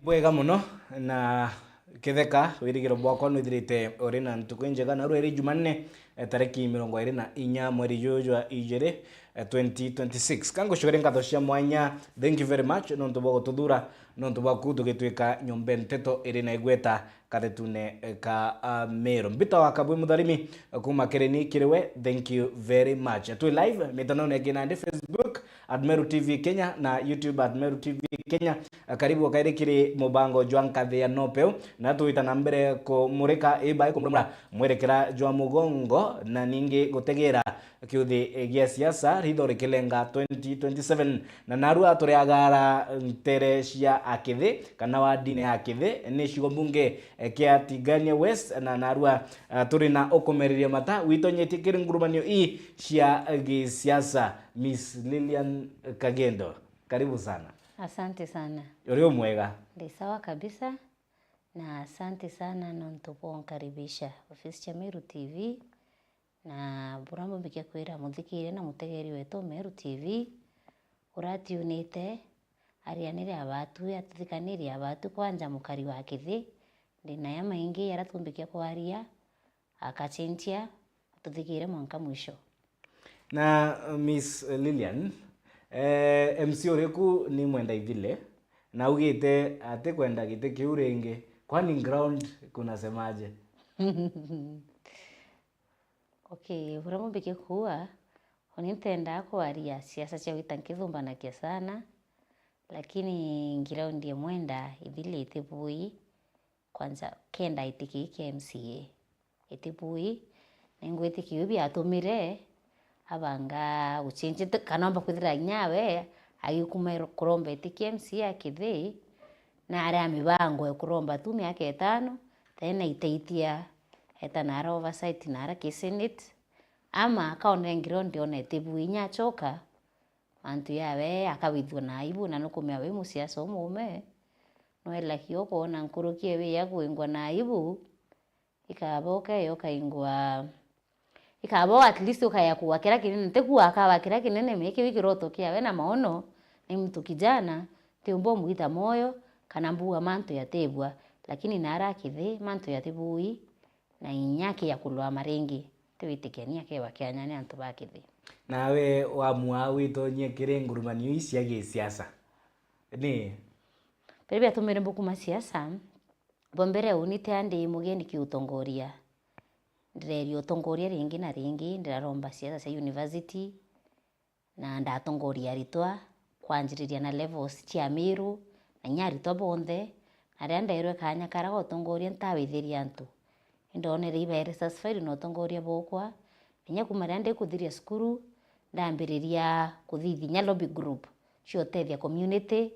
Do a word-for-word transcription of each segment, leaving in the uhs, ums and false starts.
Bwega mono na kitheka, wirigiro bwakwa nwithirite uri na ntuku injega, na rweri Jumanne, eh, tariki mirongo iri na inya mweri juju jwa ijiri, eh, twenty twenty-six. Ka ngucukire nkatho cia mwanya, thank you very much, nontu bwa gututhura, nontu bwaku tugitwika nyombe nteto iri na igweta kathetune, eh, ka, ah, Meru. Mbita wa Kabwi Mutharimi, eh, kuma Kireni kiri we, thank you very much. Twi live mitandaone ya kinandi, Facebook at Meru T V Kenya na YouTube at Meru T V Kenya. Karibu o kairi kiri mubango jwa Nkathi ya Nopeu, na twita na mbere kumurika ibai kumurumura mwerekera jwa mugongo, na ningi gutegera kiuthi gia siasa ritho rikilenga twenty twenty-seven. Na narua turiagara ntere cia Akithi, kana wardine ya Akithi, ni cigo mbunge kia Tigania West, na narua, ah, turi na ukumereria mata witonyetie kiri ngurumanio ii cia gisiasa, Miss Lilian Kagendo. Karibu sana. Asante sana. Uri umwega? Ndi sawa kabisa, na asante sana nontu bwa unkaribisha ofisi cia Meru T V, na buria mbumbikia kwira muthikiria na mutegeri wetu Meru T V, uratiunite, arianire abatu, atuthikanirie abatu, kwanja mukari wa Kithi, ndi na ya maingi aria tumbikia kwaria, akachinchia, atuthikiire mwanka mwisho. Na, uh, Miss Lilian, eh, M C uriku ni mwenda ithile, na augite atikwenda giti kiu ringi, kwani ground kunasemaje? Okay, buria mbumbikia kuuga, uni ntendaa kwaria siasa cia gwita nkithumbanagia sana, lakini ground ya mwenda ithile iti bui, kwanza kenda giti kii kia M C A. Iti bui, na ingwitikia biu biatumire abanga guchinchia, kana omba kwithira kinya we agikuma kuromba iti kia M C A Kithi, na aria mibango ya kuromba tu miaka itano, then aitaitia eta nara oversight nara ki Senate, ama akaonere ground one iti bui, inya acoka mantu yawe akawithua na aibu, na nukumea wi musiasa umuume, nwelagia ukoona nkuruki ewe ya kuingwa na aibu, ikaba ukeya ukaingwa, ikaba at least ukaya kuwa kira kinene, nti kuwa akawa kira kinene, me kiu kiroto kiawe na maono, ni mtu kijana, tiumba umwita moyo, kana mbuga mantu yatibua, lakini nara Kithi mantu yatibui, na inya kia kulwa maringi, tiwitikania kewa kianya ni antu ba Kithi. Nawe wamua witonyie kiri ngurumanio ii cia gisiasa? Ni? Biria biatumire mbukuma siasa, bwa mbere uni tia ndi mugeni kiutongoria. Ndireeria utongoria ringi na ringi, ndiraromba siasa cia university, na ndatongoria aritwa kwanjiriria na levels cia Meru, na inya aritwa bonthe, na riria ndeerwe kaanya karia ga utongoria ntawithiria antu, indonere ibaere satisfied na utongoria bwokwa, na inya kuma riria ndikuthiria cukuru, ndambiriria kuthithia inya lobby group cia utethia community.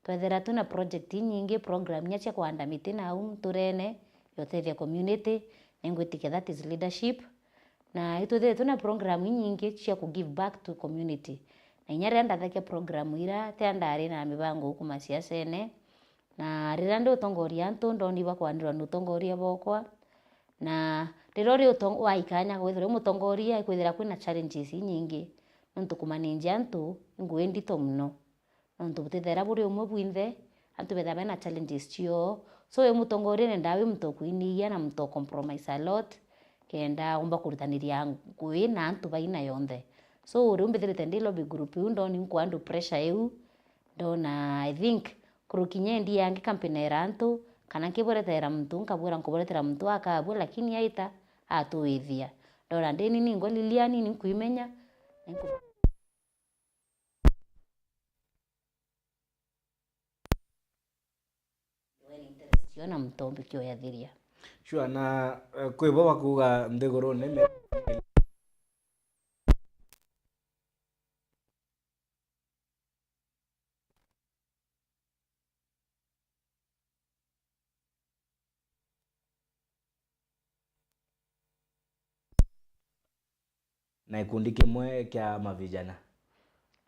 Twethira twina project inyingi, program inya cia kuanda miti nau nturene ya utethia community, na ingwitikia that is leadership. Na itwithirite twina program inyingi cia ku give back to community. Na inya riria ndathakia program ira, tia ndari na mibango kuma siasene, na riria ndi utongoria antu, ndoni bakwanirwa ni utongoria bwokwa. Na riria uri utong-, waikanya kwithirwa uri mutongoria, ikwithira kwina challenges inyingi, nontu kumanage antu i ngui ndito mono. Nontu butithera buri umwe bwinthe, antu betha bena challenges cio. So, wi mutongoria nendaa wi muntu ukuinigia na muntu ucompromise a lot, kenda umba kurutaniria ngui na antu baina yonthe. So, riu mbithirite ndi lobby group iu, ndoni nkwa andu pressure iu, ndona, I think, kurukinya endi yangi kampinera antu, kana nkibweretera muntu, nkabwira nkubweretera muntu akabua, lakini aita, atuithia. Ndona ndi nini ngwa Lilian, ni nkwimenya, ni nku- Cio na mutombi kioyathiria. Sure, na, eh, kwi bo bakuuga nthigurune me- na gikundi kimwe kia mavijana.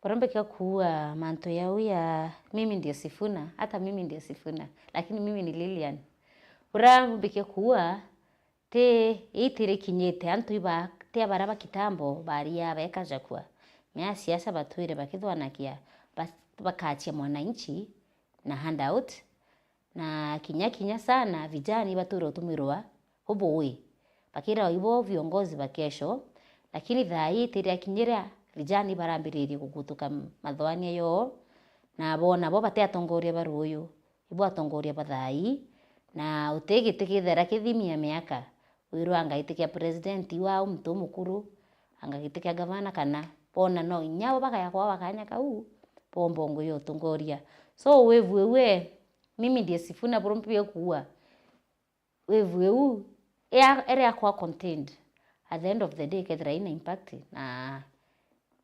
Buria mbikia kuua mantu yau ya mimi ndio Sifuna, hata mimi ndio Sifuna, lakini mimi ni Lilian. Buria mbikia kuua ti itiri kinyite antu iba, ti abaria ba kitambo baria bekajakua. Mea siasa batwire bakithwanakia, bas-, bakachia mwananchi na handout. Na kinya, kinya sana, vijana ibature utumirwa bubui. Bakirawa ibo viongozi ba kesho, lakini thaa ii tiriakinyira, vijana ibarambiririe kugutuka mathoania yoo, na bo nabo bati atongoria ba ruuyu, ibo atongoria ba thaa ii, na uti giti kithera kithimi ya miaka, wirwa anga giti kia president iwao muntu umukuru, anga giti kia gavana, kana bona no inya bo bagaya kwao kanya kau, bomba ungu ya utongoria. So, wave iu e, mimi ndiye Sifuna buru mpibie kuua. Wave iu, ea-, ere akwa contained, at the end of the day, kethira ina impact, na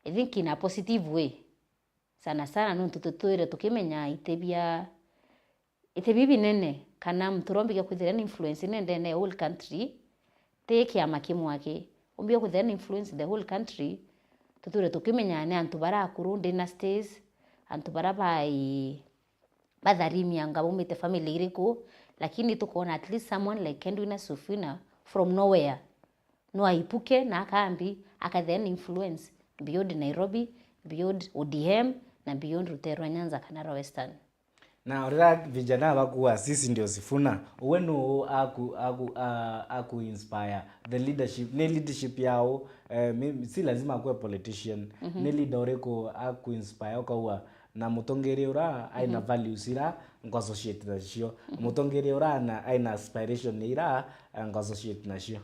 I think in a positive way. Sana sana nontu tutwire tukimenya iti bia, iti bibinene, kana muntu uria umbikia kwithira na influence nene ndene ya whole country, ti kiama kimwe aki. Umbikia kwithira na influence the whole country, tutwire tukimenya ni antu bara akuru, dynasties, antu bara bai batharimianga baumite family iriku, lakini tukoona at least someone like Edwina Sifuna from nowhere, no aipuke na akambi, akethira na influence beyond Nairobi, beyond O D M, na beyond rutere rwa Nyanza kana rwa Western. Na riria vijana bakuuga, "Sisi ndio Sifuna," uwe nuu aku, aku, a-, aku inspire? The leadership, ni leadership yao, eh, mi-, si lazima akuwe politician. Ni leader uriku aku inspire ukauga, "Na mutongeria ura aina values ira nku associate nacio. Mutongeria ura ana, aina aspiration ira, eh, nku associate nacio."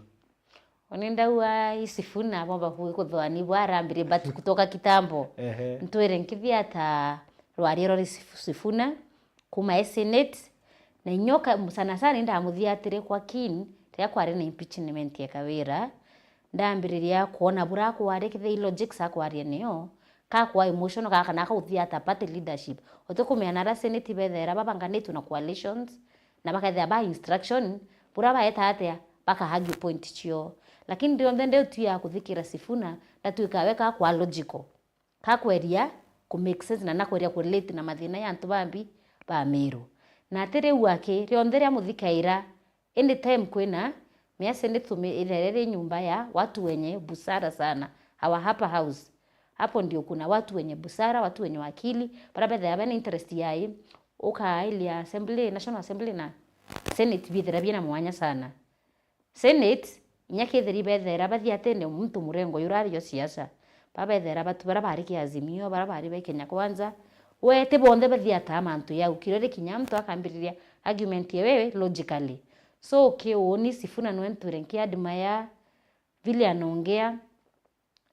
Uni ndauga i Sifuna bomba ku-, kuthoani bwa arambirie, but kutoka kitambo. Ehe. Ntwire nkithiata rwaria rwa Sif-, Sifuna kuma e Senate, na inyoka sana sana indamuthiatire kwa keen riria kwari na impeachment ya Kawira. Ndambiriria kwona bura kwari kithei logics akwaria nio, kakwa emotional kaka na akauthiata party leadership. Utikumenya na ara Senate bethera babanganitwe na coalitions, na bakethira ba instruction, bura baeta atia, baka argue point cio. Lakini rionthe ndiu tu ya kuthikira Sifuna, ndatuika we kakwa logical. Kakweria ku make sense na nakweria ku relate na mathina ya antu bambi ba Meru. Na ati riu aki, rionthe ria muthikaira, any time kwina, miase ni tumi ithere ri nyumba ya watu wenye busara sana, our upper house. Hapo ndio kuna watu wenye busara, watu wenye akili, bara bethira bena interest yai, ukailia assembly, National Assembly na Senate bithira bina mwanya sana. Senate, inya kethira ibethera bathiatene muntu murengo yurario siasa. Babethera batu bara bari ki Azimio, bara bari ba Kenya Kwanza. We, ti bonthe bathiataa mantu yau. Kirore kinya muntu akambiriria argument yewe logically. So, ki uni Sifuna nwe ntwire nki admire vile anaongea,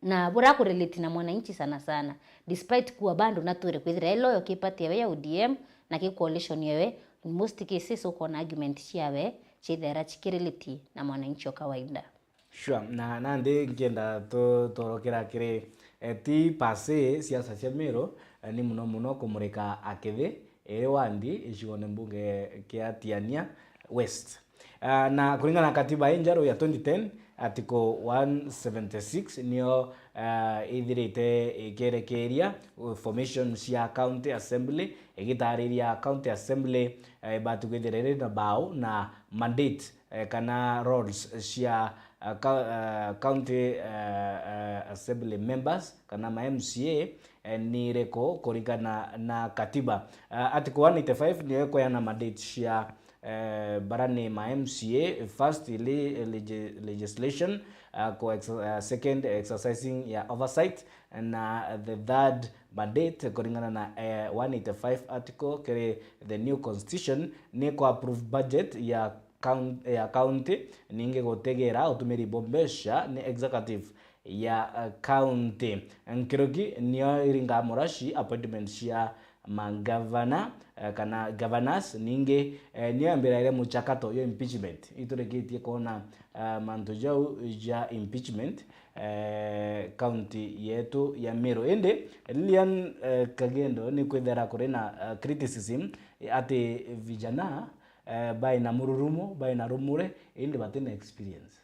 na bura ku relate na mwananchi sana sana, despite kuwa bado natwire kwithira e loyal ki party yewe ya O D M na ki coalition yewe, in most cases ukona argument ciawe ciithera cikirelate na mwananchi o kawaida. Sure, na nandi nkienda tu-, tworokera kiri, eh, ti per se siasa cia Meru, eh, ni muno muno kumurika akithi iri wandi icigone mbunge kia Tiania West. Ah, na kuringana na katiba injeru ya twenty ten, article one seventy six, nio, ah, ithirite ikierekeria formation cia county assembly, igitariria county assembly, eh, ibati kwithira iri na bau na mandate, eh, kana roles cia, ah, ka-, ah, county, eh, eh, assembly members kana ma M C A, eh, ni iriku kuringana na katiba. Ah, article one eighty-five nio ikweana mandate cia, eh, bara ni ma M C A, first le-, legi-, legislation, ah, ku ex-, ah, second exercising ya oversight, na the third mandate kuringana na, eh, one eighty-five article kiri the new constitution ni ku approve budget ya coun-, ya county, ningi gutegera utumiri bwa mbeca ni executive ya, eh, county. Nkuruki nio iringa muraci appointment cia mangavana, eh, kana governors, ningi, eh, nio yambiraire muchakato yo impeachment. Iturikitie kwona, eh, mantu jau ja impeachment, eh, county yetu ya Meru. Indi Lilian, eh, Kagendo, ni kwithira kuri na, eh, criticism, eh, ati vijana, eh, baina mururumo, baina rumure, indi batina experience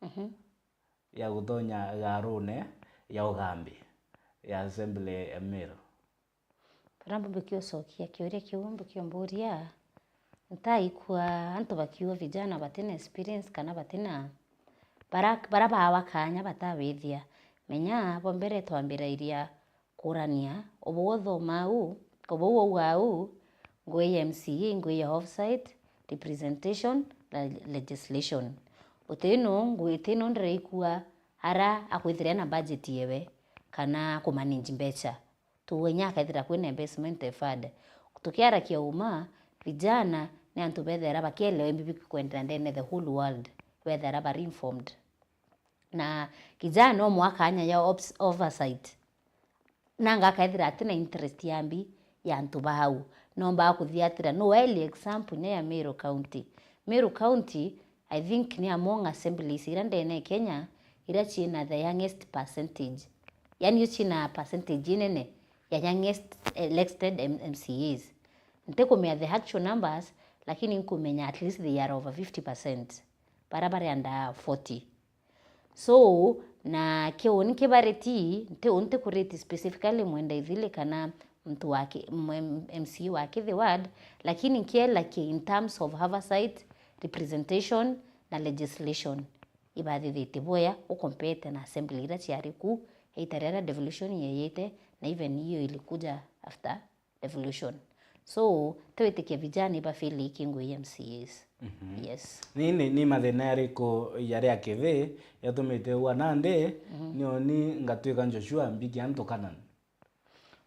Mhm. ya gutonya garune ya ugambi ya assembly ya Meru. Bara mbumbikia ucokia kiuria kiu, mbikio mburia, ntaikua antu bakiuga vijana batina experience kana batina, bara, bara bawa kanya batawithia. Menya, bwa mbere twambirairia kurania, ubu uthoma u, ubu wauga u, Ngugi ya M C A, ngugi ya oversight, representation na legislation. Utino ngugi tino ndiraikua ara akwithira na budget yewe kana kumanage mbecha. Tuuge inya akethira kwina investment fund. Tukiarakia uma, vijana ni antu bethera bakielewa imbi bikwendera ndene the whole world, bethera bari informed. Na kijana no mwaka anya ya ops-, oversight. Nanga akethira atina interest ya mbi ya antu bau. Nomba kuthiatira. No early example nya ya Meru County. Meru County, I think, ni among assemblies ira ndene Kenya, ira ciina the youngest percentage. Yani, yo ciina percentage inene ya youngest elected M-, M C As. Ntikumenya the actual numbers, lakini nkumenya at least they are over fifty percent. Bara bari under forty. So, na kiu ni kibariti, nti, ntikuriti specifically Mwenda Ithili kana muntu wa ki-, M-, M-, M C A wa Kithi Ward, lakini nkiela ki in terms of oversight, representation na legislation. Ibathithitie bwea ukompete na assembly ira ciari ku, eita riria devolution yeyite, na even hiyo ilikuja after devolution. So, tiwitikia vijana ibafili iki ngugi ya M C As. Mhm. Yes. Ni, ni, ni mathina yariku yari a Kithi yatumite ua nandi, mhm, nioni ngatuika Joshua mbiki antu Canaan?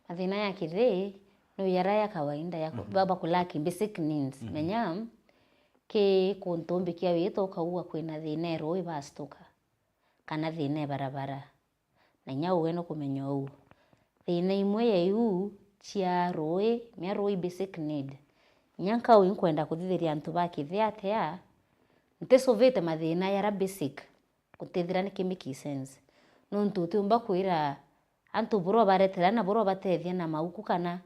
Mathina ya Kithi no yara ya kawaida ya ku-, mhm, baba kulaki basic needs. Mhm. Menya, ki kuntu mbikia wita ukaua kwina thina ya rui bastuka, kana thina ya barabara. Na inya uwe nukumenya uu. Thina imwe ya iu cia rui, mia rui basic need. Inya nkau inkwenda kuthithiria antu ba Kithi atia, ntisuvite mathina yara basic, gutithira niki make sense. Nontu utiumba kwira antu bura ubaretera na bura ubatethia na mauku kana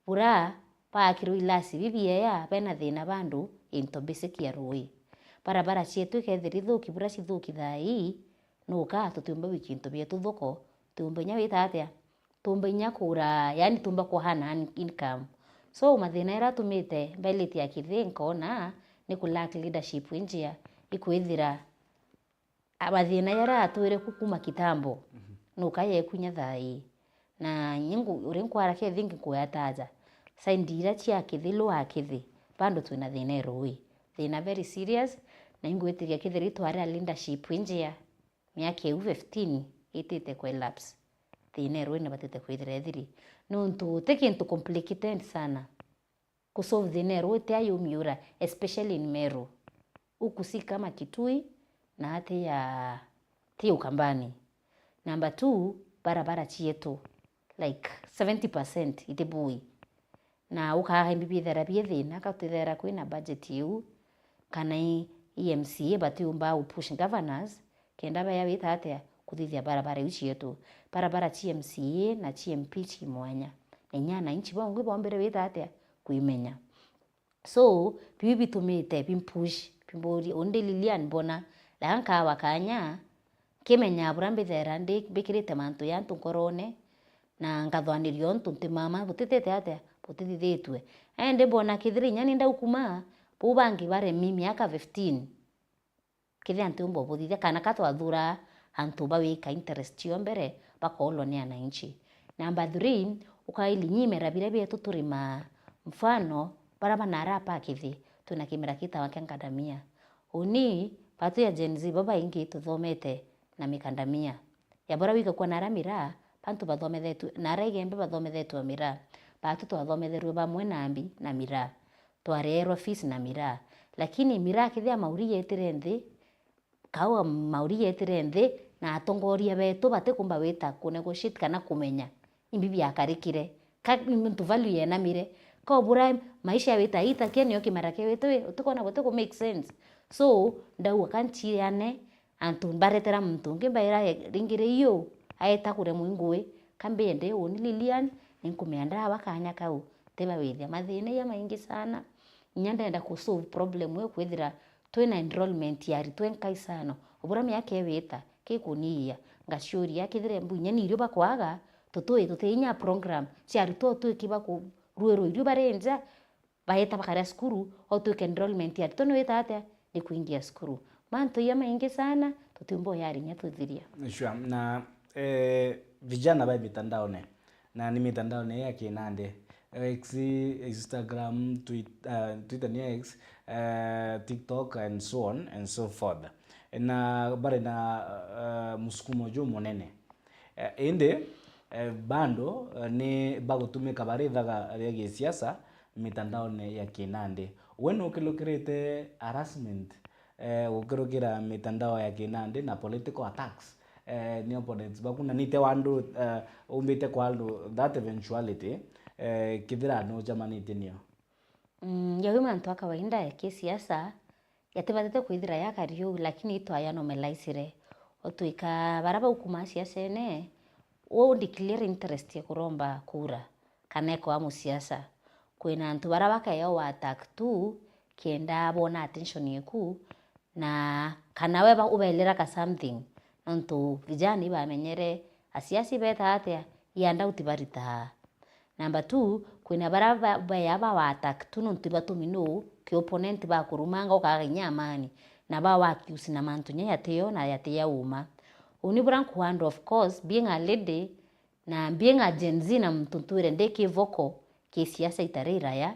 bura baakirwe ilasi bibiea bena thina bandu into basic ya rui. Barabara cietu ikethira ithuki bura cithuki thaa ii, nuka tutiumba gwika into bietu thoko, tiumba inya wita atia, tiumba inya kura, yani tiumba kuhana an-, income. So mathina ira atumite mbailiti ya Kithi nkona ni ku lack leadership injia, ikwithira a, mathina jaria atwire ku kuma kitambo, mhm, nuka yekunya thaa ii. Na ingi uria nkwara Kithi ngikwataja, side ira cia Kithi, lwa Kithi, bado twina thina ya rui. Thina very serious, na ingwitikia kethira itwari a leadership injia, miaka iu fifteen itite ku elapse, thina ya rui nibatite kwithira ithiri. Nontu ti kintu complicated sana. Kusolve thina ya rui ti ayumiura, especially in Meru. Huku si kama Kitui, na ti ya, ti ya Ukambani. Number two, barabara cietu, like, seventy percent itibui. Na ukaga imbi bithera bie thina, ka twithera kwina budget iu, kana i, i M C A batiumba u push governors, kenda baya wita atia kuthithia barabara iu cietu. Barabara cia M C A na cia M P ci mwanya. Na inya ananchi bongwi bombere wita atia kwimenya. So, biu bitumite bimpush, bimburia, undi Lilian mbona, laa nkawa kanya, nkimenya bura mbithera ndi, mbikirite mantu jantu nkorone, na nkathwaniria untu nti mama, butitite atia, butithithitue. Indi mbona kethira inya ni ndaukuma, bau bangi baremi miaka fifteen. Kethira ntiumba ubuthithia, kana ka twathura antu ba wika interest cio mbere, bakaulwa ni ananchi. Number three, ukaili nyimera biria bietu turimaa, mfano, bara banara pa Kithi, twina kimera kitawa kia ngandamia. Uni, batu ya Gen Z babaingi tuthomete na mikandamia. Ya bora wika kwa nara miraa, bantu bathomethetwe, nara Igembe bathomethetwe miraa. Batu twathometherwe bamwe nambi na miraa. Twareerwa fees na miraa. Lakini miraa kethia mauri yetire nthi, kaua mauri yetire nthi, na atongoria betu batikumba wita ku negotiate kana kumenya imbi biakarikire. Ka muntu value yenamire. Ka ubura maisha ya wita itakia nio kimera kia wita wi, utikona guti ku make sense. So, ndauga ka nchiane, antu mbaretera muntu ungi mbaira, ringi ri iu, aeta kuremwa i ngui, ka mbende uni Lilian, ninkumea ndawa kanya kau, tibawithia mathina jamaingi sana. Inya ndenda ku solve problem iu kwithira twina enrollment ya aritwa enkai sana. Ubura miaka iwita, kikuniia, ngaciuria, kethira mbu inya ni irio bakwaga, tutui, tuti inya program cia aritwa utwiki baku-, ruirwa irio bari nja, baeta bakaria cukuru, o twike enrollment ya aritwa ni wita atia? Ni kuingia cukuru. Mantu iya maingi sana, tutiumba uyarinya twithiria. Sure. Na, eh, vijana ba mitandaone, na ni mitandaone ya kinandi, X, Instagram, Twitter, uh, Twitter ni X, uh, TikTok and so on and so forth. Na bari na uh, musukumo jumunene. Eh, indi eh, bado eh, ni bagutumika bari ithaga ria gisiasa mitandaone ya kinandi. We nukilukirite harassment eh, gukirukira mitandao ya kinandi na political attacks eh, ni opponents baku, na nite wandu eh, umbite kwa andu that eventuality eh, kithira nucemanitie nio? Mm, ya mantu a kawaida ya kisiasa yatibatite kwithira yakari uu, lakini itwaya normalize-ire. Utwika bara baukuma siasene, u declare interest ya kuromba kura kana ekoa musiasa. Kwina antu bara bakaewa attack tu kenda bona attention yeku, na kana we ba-, ubelera ka something, nontu vijana ibamenyere asiasi beta atia, i handout baritaa. Number two, kwina bara ba-, baya bawa attack tu nontu ibatumi nuu ki opponent bakurumanga ukaga inya amani, na bawa accuse na mantu nya yatio na yati ya uma. Uni bura nkuanda, of course, being a lady na being a Gen Z na muntu ntwire ndi ki vocal ki siasa itari iraya,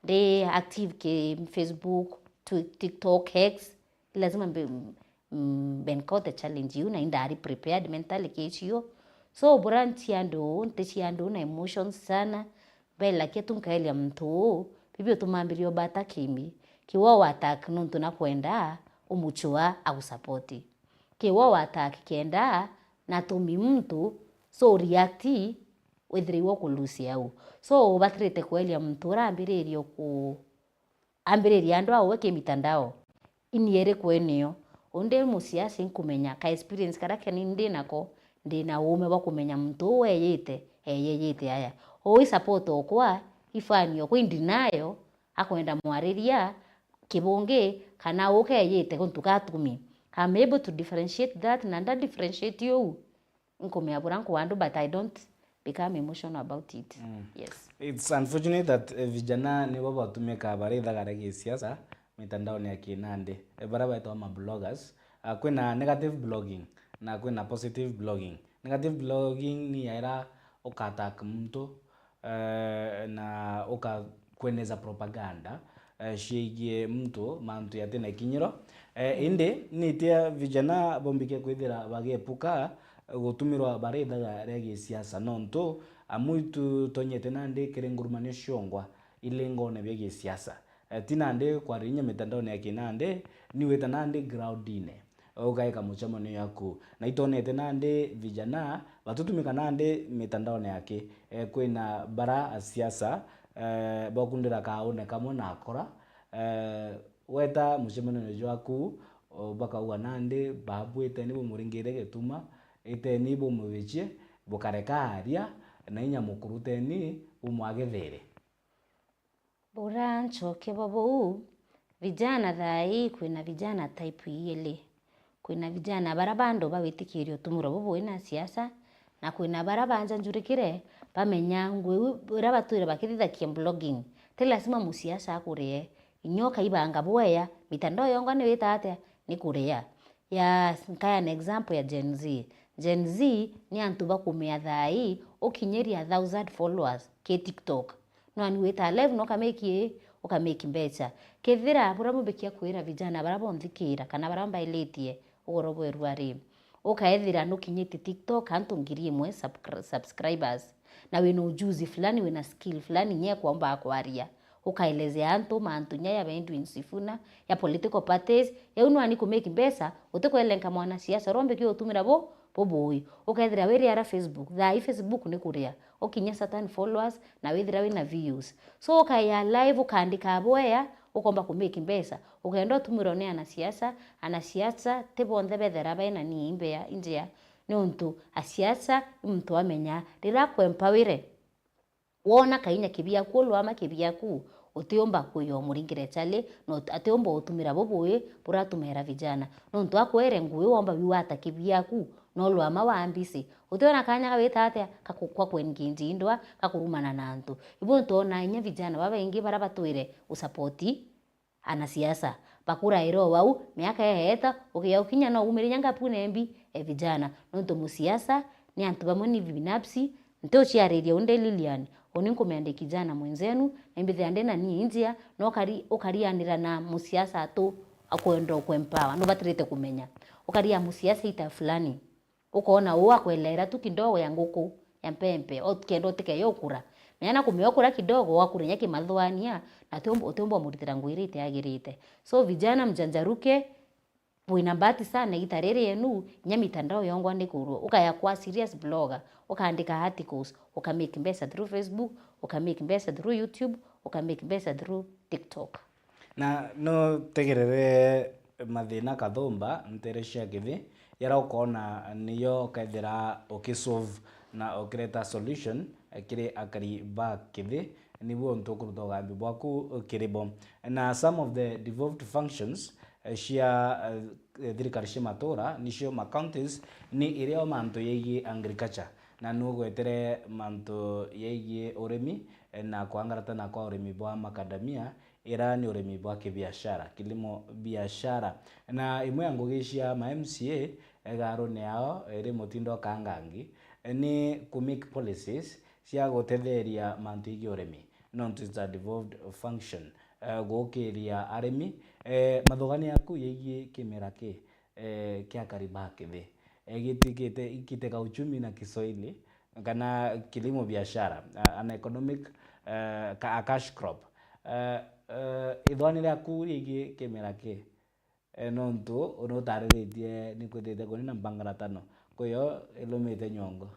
ndi active ki Facebook, Twi-, TikTok, X, lazima mbe, mm, ben caught the challenge iu na indari prepared mentally ki icio. So bura nti andu, nti cia andu na emotions sana. Mbelakia tu nkaelia muntu uu, bibi utumambiria ubata kimi. Kiwa wa attack nontu na kwenda umuchua agusupport. Kiwa wa attack kenda na tumi muntu, so react withiriwe ukulose au. So ubatirite kwelia muntu uria ambiririe uku-, ambiririe andu awe ki mitandao. Ini iri kwenio. Undi musiasi nkumenya ka experience karia keni ndi nako, ndi na uume bwa kumenya muntu uu eyite, eyeyite aya. Uu i support okwa, i fan okwa, i denial, akwenda mwariria kibungi, kana uu keyite guntu gatumi. I'm able to differentiate that, na nda differentiate uu. Nkumea bura nkwa andu, but I don't become emotional about it. Mm. Yes. It's unfortunate that eh, vijana nibo batumika bari ithagaria gisiasa mitandaone ya kinandi. Eh, bara betwa ma bloggers. Ah, kwina negative blogging na kwina positive blogging. Negative blogging ni yaira uka attack muntu eh, na uka kweneza propaganda eh, ciigie muntu mantu yati na ikinyiro. Eh, indi nitia vijana bombike kwithira bagepuka gutumirwa bari ithaga ria gisiasa, nontu amwe itutonyete nandi kiri ngurumanio ciongwa ilingone bia gisiasa. Eh, ti nandi kwarinya mitandaone ya kinandi, ni wita nandi groundine. Ugaika mucemanio yaku. Na itonete nandi vijana batutumika nandi mitandaone yake. Eh, kwina bara asiasa eh, bakundira kaune kamwe na akora. Eh, weta mucemanio jwaku, o, bakauga nandi babu iteni bumuringire gituma, iteni bumubichie, bukareka aria, na inya mukuruteni bumwagethere. Bura nchoke bwa buu, vijana thaa ii kwina vijana type iili. Kwina vijana bara bandu bawitikiria utumirwa bubui na siasa, na kwina bara banja njurikire bamenya ngui iria batwire bakithithakia blogging. Ti lazima musiasa akurie. Inya ukaibanga bwea, mitandao yongwa ni wita atia? Ni kuria. Ya, nkaya na example ya Gen Z. Gen Z ni antu bakumea thaa ii ukinyiria thousand followers ki TikTok. Nwani wita live na ukameki ii, ukameki mbecha. Kethira buria mubikia kwira vijana baria bonthikiira kana baria mbailitie ugoro bweru ari, ukaethira nukinyiti TikTok antu ngiri imwe subscri-, subscribers, na wina ujuzi fulani, wina skill fulani, nye kwomba kwaria, ukaelezea antu mantu nya ya Edwin Sifuna, ya political parties, yau nwani kumeki mbecha, utikwelenka mwanasiasa uria umbikia utumira bu, bubui. Ukethira wiri ara Facebook, thaa ii Facebook ni kuria. Ukinya certain followers na withira wina views. So ukaya live, ukaandika bwea, ukomba kumake mbeca. Ukenda utumirwa ni anasiasa, anasiasa ti bonthe bethera bena nia imbea, injea, niuntu asiasa i muntu amenya rira akuempawire, wona kainya kibiaku, ulwama kibiaku, utiumba kwia umuringire chali, na ut-, atiumba utumira bubui buratumera vijana. Nontu akwere ngui womba wiwata kibiaku, no lwama wa mbisi. Utiona kanya gawita atia kaku-, kwa kuengage indwa, kakurumana na antu. Ibu ntuona inya vijana babaingi bara batwire usapoti anasiasa. Bakuraira o wau, miaka eeta, ukia ukinya no umire inya ngapune mbi e vijana. Nontu musiasa ni antu bamwe ni binafsi, nti uciariria unde Lilian. Uni nkumea ndi kijana mwenzenu, na imbithia ndi na nii njia, na ukari-, ukarianira na musiasa tu akwenda ukwempower, nubatirite kumenya. Ukaria musiasa ita fulani, ukoona uu akwelera tu kidogo ya nguku, ya mpempe, o kenda utikeyo ukura. Menya na kumea ukura kidogo, wakura inya kimathuania, na utiumba, utiumba umuritira ngui iria itiagirite. So vijana mjanjaruke, wina bahati sana, igita riri yenu, inya mitandao yongwa ni kurwa. Ukaya kwa serious blogger, ukaandika articles, uka make mbeca through Facebook, uka make mbeca through YouTube, uka make mbeca through TikTok. Na no tegerere mathina kathumba ntere cia kithi, yara ukoona niyo ukethira ukisolve na ukireta solution kiri akari ba kithi, nibu untu ukuruta ugambi bwaku kiri bo. Na some of the devolved functions, eh, cia, eh, thirikari cia matura, nicio ma counties, ni irio mantu yegii agriculture. Na nugwetere mantu yegii urimi, eh, na kwangarata na kwa urimi bwa macadamia, ira ni urimi bwa kibiashara, kilimo biashara. Na imwe ya ngugi cia ma M C A egarune yao iri mutindo kangangi, eh, ni ku make policies cia gutetheria mantu yegii urimi, nontu it's a devolved function. Eh, gukiria arimi, eh, mathugania yaku yegii kimera ki, eh, kia akari ba kithi. Eh, giti-, gite-, gitega uchumi na Kiswahili, kana kilimo biashara, a-, an economic, eh, ca-, a cash crop. Eh, eh, ithugania riaku riegii kimera ki, eh, nontu nutariritie ni kwithirite kuni na mbangaratano, kwiyo ilumite nyongo.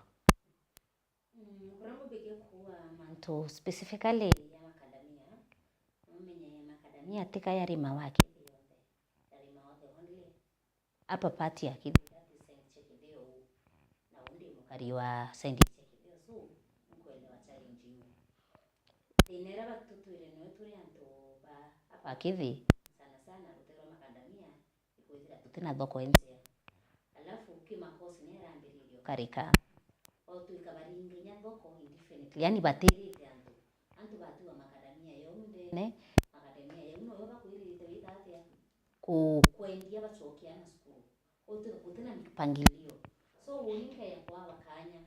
Mm, kuria ngumbikia kuuga mantu specifically ya macadamia, no umenye macadamia ti ka yarimawa Kithi yonthe, yarimawa the only upper part ya Kithi, that is Saint Chekideo, na uu ndi mukari wa Saint Chekideo, so nkuelewa challenge iu. Thina iria batutwire niyo turi antu ba upper Kithi, sana sana rutere rwa macadamia, ikwithira tutina thoko injea. Alafu ki makosi ni arambiririo karika. Otwika baringa inya thoko indefinitely, yani batirite antu. Antu batiwa macadamia yau ndene, macadamia yau noyo bakwiririte wita atia? Ku-, kwendia bacokia ana cukuru. Otwika gutina mpangilio. So, uni nkeya kwaba kanya.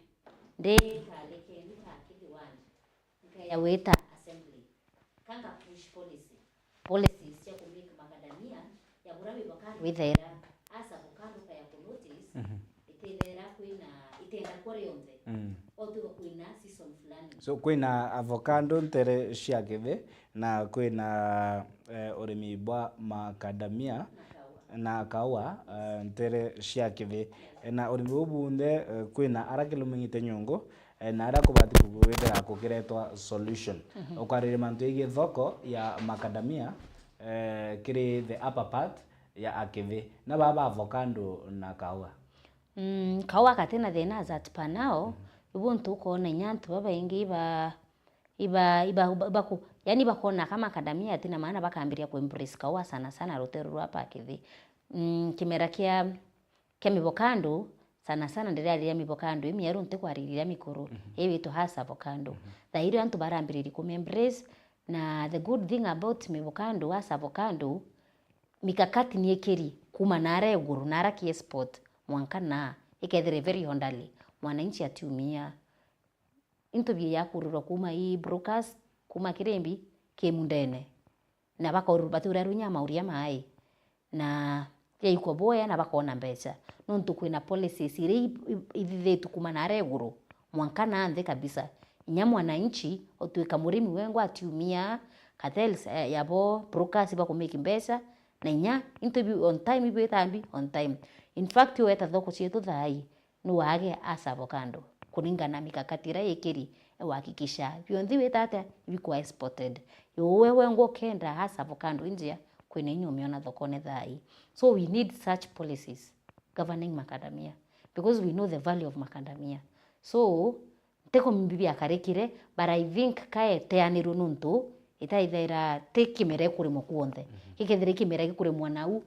Ndi karikeni ka Kithi wandi. Nkeya wita assembly. Kanga push policy. Policies cia ku make macadamia ya bura wi avocado withaira. As avocado kaya ku notice, mhm, itithaira kwina, itenda kwa rionthe. Mm. Otwika kwina season fulani. So, kwina avocado ntere cia Kithi, na kwina, eh, urimi bwa macadamia na kaua, na kaua, eh, ntere cia Kithi. Eh, na urimi buu bunthe, eh, kwina ara kilumingite nyungu, eh, na aria kubati ku-, kwithira kukiretwa solution. Mhm. Ukwariria mantu yegii thoko ya macadamia, eh, kiri the upper part ya akithi. Na baba avocado na kaua. Mm, kaua katina thina as at per now, mhm, ibu ntu ukoona inya antu babaingi iba, iba, iba, iba, iba ku-, yani bakona ka macadamia atina maana bakambiria ku embrace kaua sana sana ruteru rwa pa kithi. Mm, kimera kia kia mivocado, sana sana ndiriariria mivocado imieru, ntikwariria mikuru, mhm, ii witwa Hass avocado. Mhm. Thaa irio antu barambiririe kumembrace, na the good thing about mivocado, Hass avocado, mikakati niekiri kuma naara iguru, naara ki export, mwanka naa, ikethira i very orderly, mwananchi atiumia. Into bia yakurirwa kuma i brokers, kuma kiri mbi, ki mundene. Na bakaururwa, batiurerwa inya mauria mai. Na yaikwa boya na bakona mbeca. Nontu kwina policies iria i-, i-, ithithitue kuma naara iguru, mwanka naa nthi kabisa. Inya mwananchi, utwika murimi wengwa atiumia, cartels, eh, yabo, brokers bakumake mbeca, na inya into bi on time, ibwita mbi on time. In fact, weta thoko cietu thaa ii, ni wage Hass avocado, kuringana na mikakati iria ikiri, e wahakikisha bionthe wita atia, ibikwa exported. Yo we wengwa ukenda Hass avocado injia, kwina inya umiona thokone thaa ii. So we need such policies governing macadamia, because we know the value of macadamia. So, ntiko mbi biakarikire, but I think kaeteanirwe nontu itaithaira ti kimera ikurimwa kuonthe. Mhm. Gikethira i kimera gikurimwa nau,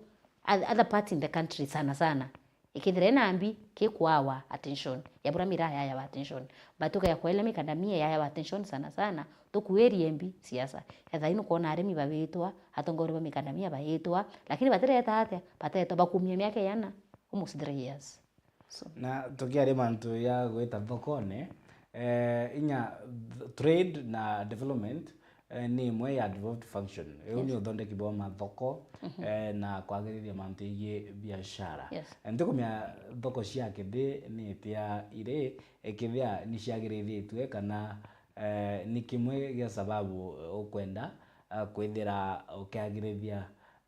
oth-, other parts in the country sana sana, ikethira ina mbi, kikwawa attention, ya bura miraa yayawa attention. But tukaya kwaile mikadamia yayawa attention sana sana, tukuirie mbi siasa. Ya thaa ii nukwona arimi bawitwa, atongoria ba mikadamia bayitwa, lakini batireta atia, batetwa bakumia miaka iana, almost three years. So. Na tukiaria mantu ya gwita thokone, Eh, inya th-, trade na development, eh, ni imwe ya devolved function. Iu ni uthondeki bwa mathoko, eh, na kwagirithia mantu yegii biashara. Yes. Eh, ntikumenya thoko cia kithi ni itia iri, eh, kethia ni ciagirithitue kana, eh, ni kimwe gia sababu, eh, ukwenda, eh, kwithira ukiagirithia,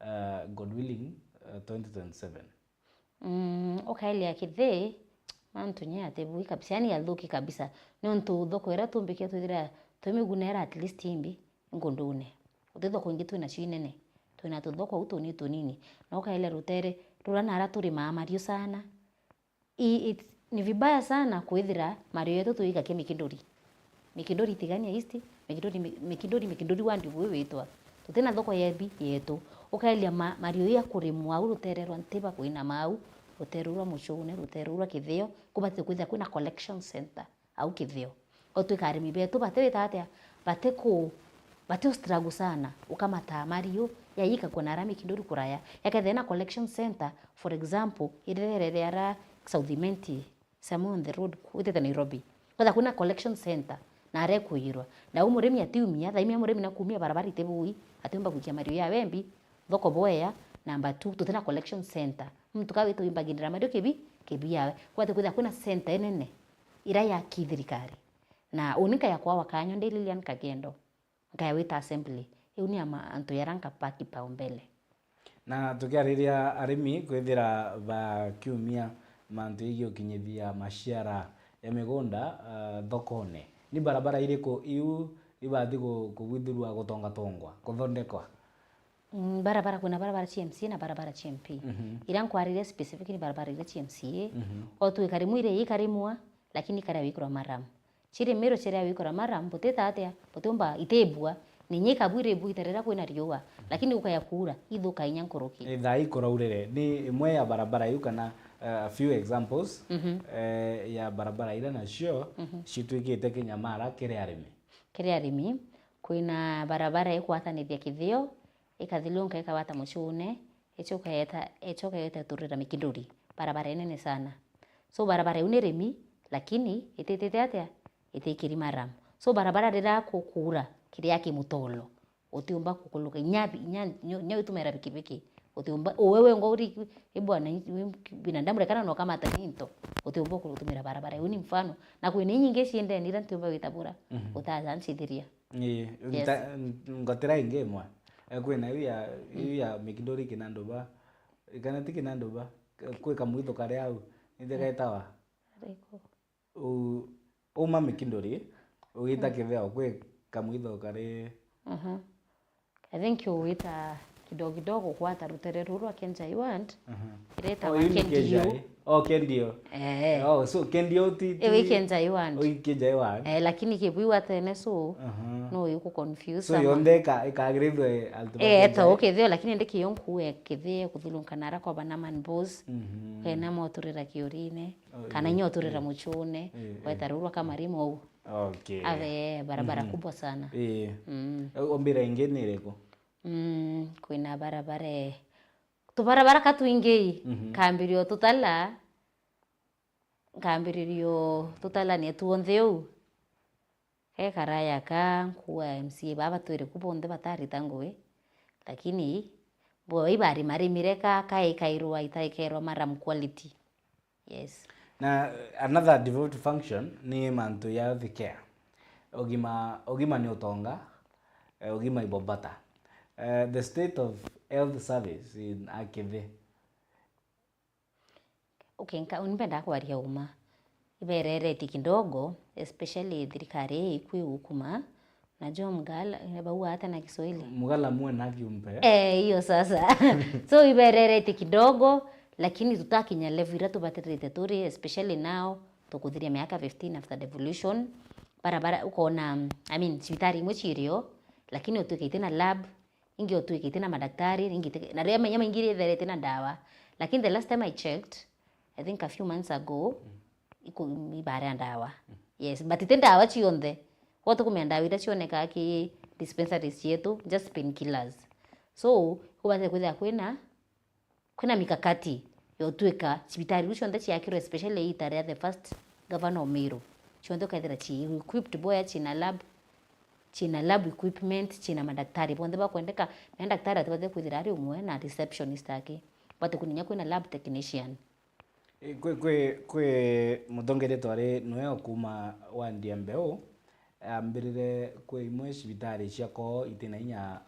eh, God willing, eh, twenty twenty-seven. Mm, ukaelia kithi, mantu nye ati bui kabisa, yani athuki kabisa. Niuntu thoko iria tumbikia twithira twimigunera at least imbi nkundune. Guti thoko ingi twinacio inene. Twina tuthoko au tuni tunini. Na ukaelia rutere, rura nara turimaa mariu sana. I, it, ni vibaya sana kwithira mariu yetu tuikakia Mikinduri. Mikinduri Tigania East, Mikinduri, Mi-, Mikinduri, Mikinduri ward uguo witwa. Tutina thoko yebi yetu. Ukaelia ma-, mariu ya kurimwa au rutere rwa Ntiba kwina mau, rutere rwa Mucune, rutere rwa Kithio, kubatite kwithira kwina collection center au Kithio. Otwika arimi betu bati wita atia, bati ku, bati u struggle sana, ukamata mariu, ya ikakua na ara Mikinduri kuraya. Yakethira na collection center, for example, irerere ara South Imenti, Samuel on the road, witite Nairobi. Kwetha kwina collection center, na arekwirwa. Na u murimi atiumia, thaimia murimi na kumia barabara itibui, atiumba gwikia mariu ya wembi, thoko boea, number two, tutina collection center. Muntu ka wita uimbagirira mariu kibi, kibi yawe. Kwete kwitha kwina center inene, ira ya kithirikari. Na uni nkaya kwawa kanyo ndi Lilian Kagendo. Nkaya wita assembly. Iu ni ama antu yara nkapa kipaumbele. Na tukiariria arimi kwithira bakiumia mantu yegii ukinyithia maciara ya migunda, ah, thokone, ni barabara iriku iu ibathi ku-, kubwithirua gutongatongwa, kuthondekwa? Mm, barabara, kwina barabara cia M C A na barabara cia M P. Mhm. Iria nkwariria specific ni barabara iria cia M C A. Mhm. O twika rimwe iria ikarimwa, lakini ikaria wikurwa maram. Chiri miro chiri awikora maram, butita atia, butiumba itibua, ni nyika bwire bwita riria kwina riua, lakini gukaya kuura, ithuka inya nkuruki. Ithaa ikuraurire, ni imwe ya barabara iu kana, eh, a few examples, mhm, eh, ya barabara iria nacio, mhm, citwikite kinyamara kiri arimi. Kiri arimi, kwina barabara ikwatanithia Kithio, ikathilunka ikawata Mucune, ichoka yeta, ichoka yeta turira Mikinduri, barabara inene sana. So barabara iu ni rimi, lakini ititite atia? Itikiri maram. So barabara riria ku-, kuura, kiria ki mutolo, utiumba kukuluka, inya bi-, inya, nyo, nyo itumira bikibiki, utiumba, uwe wengwa uri, ibwana, binadamu rekana no kamata ninto, utiumba kutumira barabara iu ni mfano. Na kwina inyingi ciendeni ira ntiumba witabura, mhm, utaja ncithiria. Ii, yes, nta-, n-, ngotira ingi imwe. Eh, kwina iu ya, iu ya Mikinduri Kinanduba. Kana ti Kinanduba. K-, kwi kamwitho kari au. Nithia, mm, getawa? Ariku? U-, uma Mikinduri, ugita, mm, Kitheo, kwi kamwitho kari. Mhm. I think ugita kidogo kidogo gwata rutere ruru rwa Kenjai Ward. Mhm. Iretawa, oh, iu ni Kendio. Kenjai. Oh, Kendio. Eh. Oh, so Kendio ti, ti, iu i Kenjai Ward. Oh, i Kenjai Ward. Eh, lakini kibui wa tene so, aha, no iku confuse. So ama yonthe ika-, ikagirithwe alphabet. Eh, to Kenjai. Kithio, lakini ndi kiyo nkue Kithio kuthilunka nara kwa bana man boss. Mhm. Kena moturira kiurine. Oh, kana, eh, inya uturira, eh, Muchune. Eh, eh. Weta rurwa kamarimu au. Okay. Ave barabara, mhm, kubwa sana. Eh. Mm. Ombira ingi ni iriku? Mm, kwina barabara, tubarabara ka twingi, mhm, nkambirio tutala, nkambiririo tutala ni tuonthe uu. Ke karaya ka nkua M C A baba twiri ku bonthe batarita ngugi, lakini bo ibarimarimire ka, kaikairwa, itaikairwa maram quality. Yes. Na, eh, another devolved function ni mantu ya health care. Ugima, ugima ni utonga, eh, ugima ibo bata. Eh, the state of health service in Akithi. Okay, nka-, nimbendaa kwaria uma. Ibereretie kidogo, especially thirikari ii ikwi ukuma, Najua mgala, bau ata na Kiswahili? Mgala muwe na kiumbe. Eh, hiyo sasa. So, ibererete kidogo, lakini tutakinya level ira tubatirite turi, especially now, tukuthiria miaka fifteen after devolution. Barabara, ukona, I mean, cibitari imwe cirio, lakini utwika itina lab, ingi utwika itina madaktari, ingi iti-, na riria menya maingi itherete na ndawa. Lakini the last time I checked, I think a few months ago, iku-, ibarea ndawa. Yes, but ti ndawa cionthe. Gwe tukumenya ndawa iria cionekaa ki dispensaries cietu, just painkillers. So, kubatie kwithira kwina, kwina mikakati ya utwika cibitari iu cionthe ciakirwe, especially ita ria the first governor of Meru. Cionthe ukethira ci equipped bwega, cina lab, cina lab equipment, cina madaktari bonthe bakwendeka. Menya daktari atibate kwithira ari umwe na receptionist aki. Bate kuninya kwina lab technician. I, kwi, kwi, kwi mutongeria twari nwe o kuma wandi ya Mbeu, ambirire kwi imwe cibitari ciakoo itina inya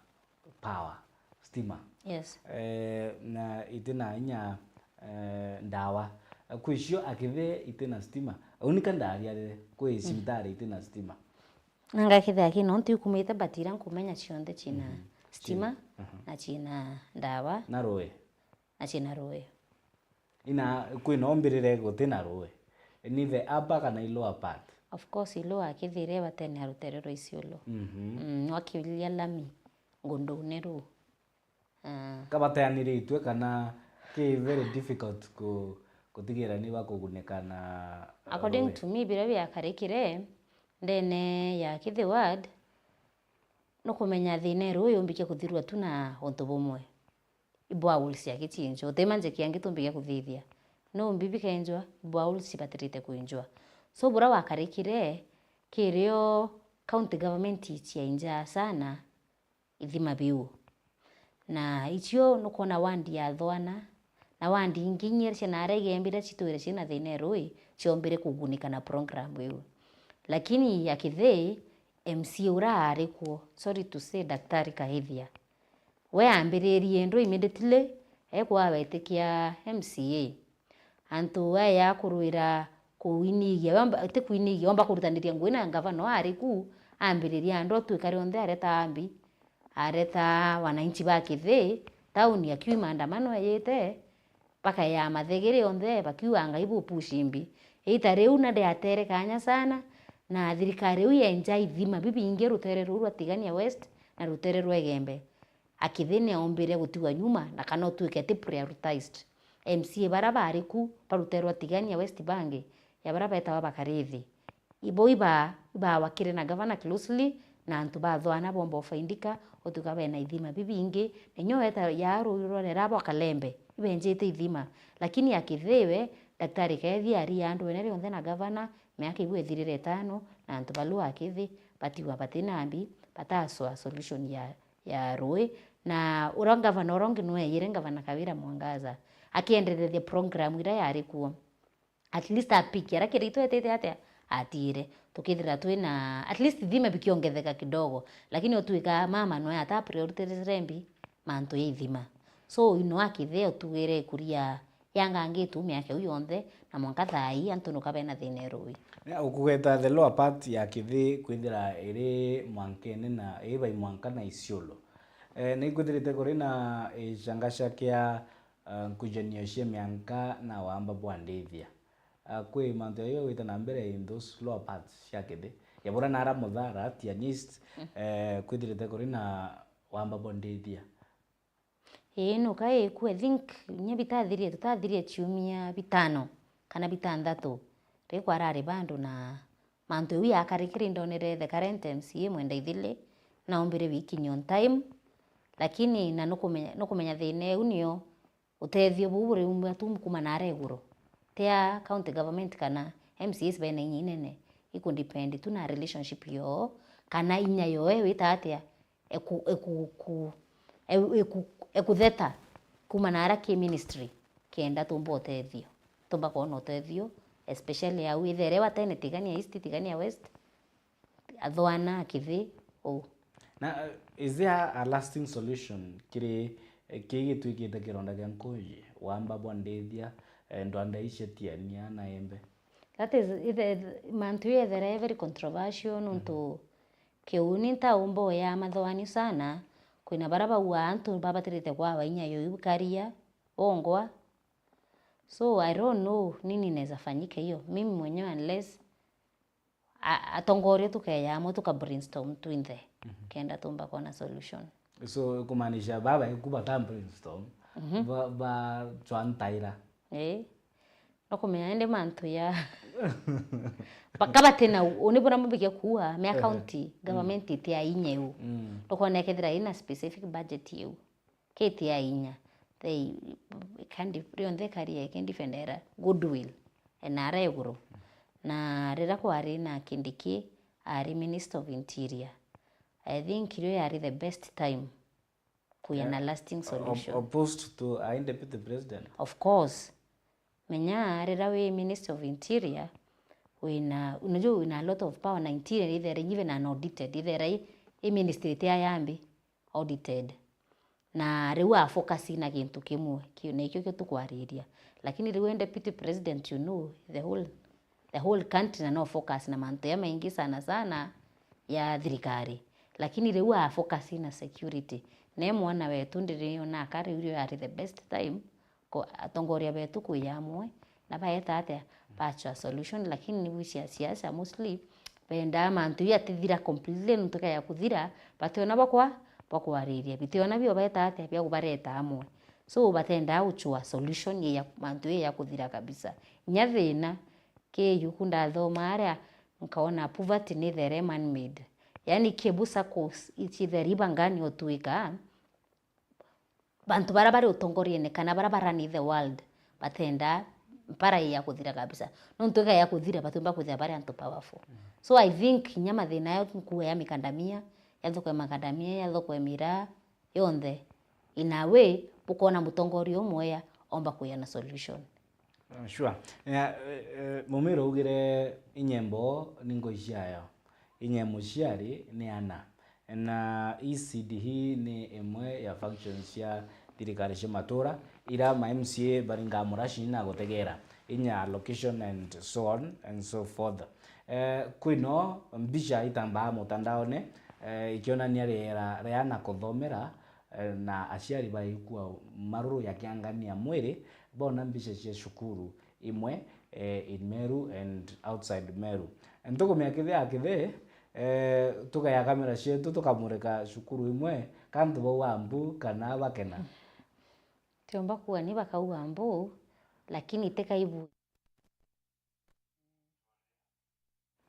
power, stima. Yes. Eh, na itina inya, eh, ndawa. Kwi cio akithi itina stima. Au nika ndariarire, kwi cibitari itina stima. Na ngakithira ki nontu ikumite, but ira nkumenya cionthe cina stima, na cina ndawa, na rui, na cina rui. Ina kwina umbirire gutina rui. Ni the upper kana i lower part? Of course, i lower akithire batene ya rutere rwa Isiolo. Mhm. Mm, nwakiuria lami ngundune ruu. Ah. Kabateaniritue kana ki very difficult ku-, gutigira ni bakugunika na, according to me, biria biakarikire ndene ya Kithi ward, nukumenya thina iru yumbikia kuthirua tu na untu bumwe. I boreholes cia gicinjwa, uti manjiki angi tumbikia kuthithia. No mbibi kenjwa, i boreholes cibatirite kwinjwa. So, buria wakarikire, kirio county government ciainja sana, ithima biu. Na icio nukwona wandi ya Thwana, na wandi ingi inya cia naara igembe iria citwire cina thina e rui, ciombire kugunika na program iu. Lakini ya Kithii, M C A uria aari kuo, sorry to say, Daktari Kahithia, we ambiririe ndu immediately, ekwa wetikia M C A. Antu aya kurwira kuinigia, wamba, ti kuinigia, wamba kurutaniria ngui na ngavana aari ku, ambiriria andu twikare onthe, areta ambi, areta wananchi ba Kithii tauni, akiui maandamano ejite, bakayaa mathegere onthe, bakiuga Ngai bu push mbi. Ita riu na ndiatere kanya sana, na thirikari iu yenja ithima bibingi rutere ruu rwa Tigania West na rutere rwa Igembe. Akithini aumbire gutigwa nyuma na kana utuike ti prioritized. M C A bara bari ku baruterwa Tigania West Bank ya bara betawa Bakarithi. Ibo iba, ibawakire na gavana closely, na antu ba Thwana bomba ufaindika utuika bena ithima bibingi, na inyo weta ya ruu rwa rera bwa Kalembe, ibenjite ithima. Lakini akithiwe, Daktari Kethi ari andu ene rionthe na gavana, miaka ibu ethirire itano, na antu balu akithi batigwa batina mbi, batasoa solution ya ya rui, na uria ngavana uria ungi nweyire, Ngavana Kawira Mwangaza, akienderethia program iria yari kuo. At least apiki aria kiri itwetete atia, atire. Tukithira twina, at least thima bikiongetheka kidogo. Lakini utuika mama nwe ata prioritize mbi mantu ya ithima. So, ino akithia utugire ikuria yangangitu miaka iu yonthe, na mwanka thaa ii antu nuka bena thina e rui. Ukugweta the lower part ya Kithi kwithira iri mwankene na, ii bai mwanka na Isiolo. Eh, ni kwithirite kuri na, eh, icangaca kia, eh, nkujanio cia mianka na wamba bwa ndithia. Ah, kwi mantu jayo gwita na mbere in those lower parts cia Kithi. Ya bura nara Muthara, Tianist, eh, kwithirite kuri na wamba bwa ndithia. Ii, nuka iku, I think, inya bitathirie, tutathirie ciumia bitano kana bitanthatu, ri kwarari bandu na mantu jau yakarikire, indonere the current M C A Mwenda Ithili, naumbire wikinyia on time, lakini na nukumenya, nukumenya thina iu nio utethio buu buriumba tu kuma nara iguru. Tia county government kana M C As bena inya inene, ikudepend tu na relationship yoo, kana inya yoo wita atia, eku-, eku-, ku-, e-, eku-, ekutheta kuma nara ki ministry, kenda tumba utethio, tumba kwona utethio, especially au ithere wa tene Tigania East, Tigania West, Athwana, Kithi, uu. Na, uh, is there a lasting solution kiri, eh, kii gitwikite kironda kia nkuji, wamba bwa ndithia, eh, ndwanda icia Tiania na Embe? That is, ithe-, mantu yethere very controversial, nontu kiu ni ntaumba uya mathwani sana, kwina bara bauga antu babatirite kwawa inya yo ikaria, bongwa. So, I don't know nini inaweza fanyika hiyo. Mimi mwenyewe, unless a-, atongoria tukeya amwe tuka brainstorm twinthe, kenda tumba kwona solution. So, kumaanisha baba iku bata brainstorm, ba, ba chwa ntaira. Ii. No kumenya indi mantu ya ba-, ka batina u-, uni bura mubike kuua, mea county government iti ya inya iu. Ndukona ikethira ina specific budget iu. Kiti ya inya. They, kandi rionthe ikaria ikindifendera goodwill. Enara iguru. Na riria kwari na Kindiki ari Minister of Interior, I think rio yari the best time kuya na lasting solution. Opposed to a deputy president. Of course. Menya riria wi Minister of Interior, wina, unajua wina a lot of power na interior ithera even unaudited, ithera i, i ministry ti ayambi audited. Na riu a focus na gintu kimwe, kiu nikio kio tukwariria. Lakini riu e deputy president, you know, the whole, the whole country na no focus na mantu ya maingi sana sana ya thirikari. Lakini riu a focus na security. Ne mwana wetu ndiriona ka riu rio yari the best time ko-, atongoria betu kuya amwe na baeta atia bachwa solution, lakini ni bwisia siasa mostly bendaa mantu ya tithira completely nontu kaya kuthira, bationa bakwa, bakwariria, bitiona bio baeta atia bia kubareta amwe. So batendaa guchwa solution ya mantu ya kuthira kabisa. Nya thina kiyu ku ndathoma aria nkaona poverty ni there man made. Yani kebu circles ichitheriba ngani otuika bantu baria bari utongoriene kana baria barani the world batenda mpara ya kuthira kabisa. Nontu ika ya kuthira batiumba kwithira bari antu powerful. So I think kinya mathina ya nkuga ya mikandamia, ya thoko ya makandamia, ya thoko ya miraa, yonthe, in a way, bukona mutongoria umwe ya omba kuya na solution. Sure. Yeah, eh, eh, Mumiro ugire inyembo ni ngoi ciayo. Inye muciari ni ana. Na E C D ni imwe ya functions cia thirikari cia matura, ira ma M C A baringaa murashini na gutegera, inya allocation and so on and so forth. Eh, kwino mbica itambaa mutandaone, eh, ikionania riera ria ana kuthomera, eh, na aciari baikua maruru ya kiangania mwiri, bona mbica cia cukuru imwe, eh, in Meru and outside Meru. Ntukumia kithi a kithi, eh, tukaya kamera cietu tukamurika cukuru imwe, ka antu bau a mbu kana bakena? Tiumba kuuga ni bakauga mbu, lakini ti kaibu.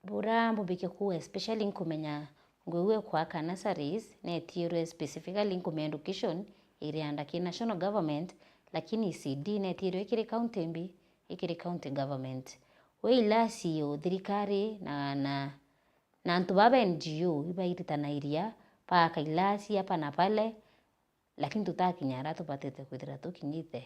Bura mbumbikie kuuga, especially nkumenya ngui iu ikwaka nurseries neetirwe specifically nkumenya education iri under ki national government, lakini E C D neetirwe ikiri county mbi, ikiri county government. We ilasi yo thirikari na, na, na antu baba N G O ibairitanairia baaka ilasi hapa na pale, lakini tutakinya aria tubatite kwithira tukinyite.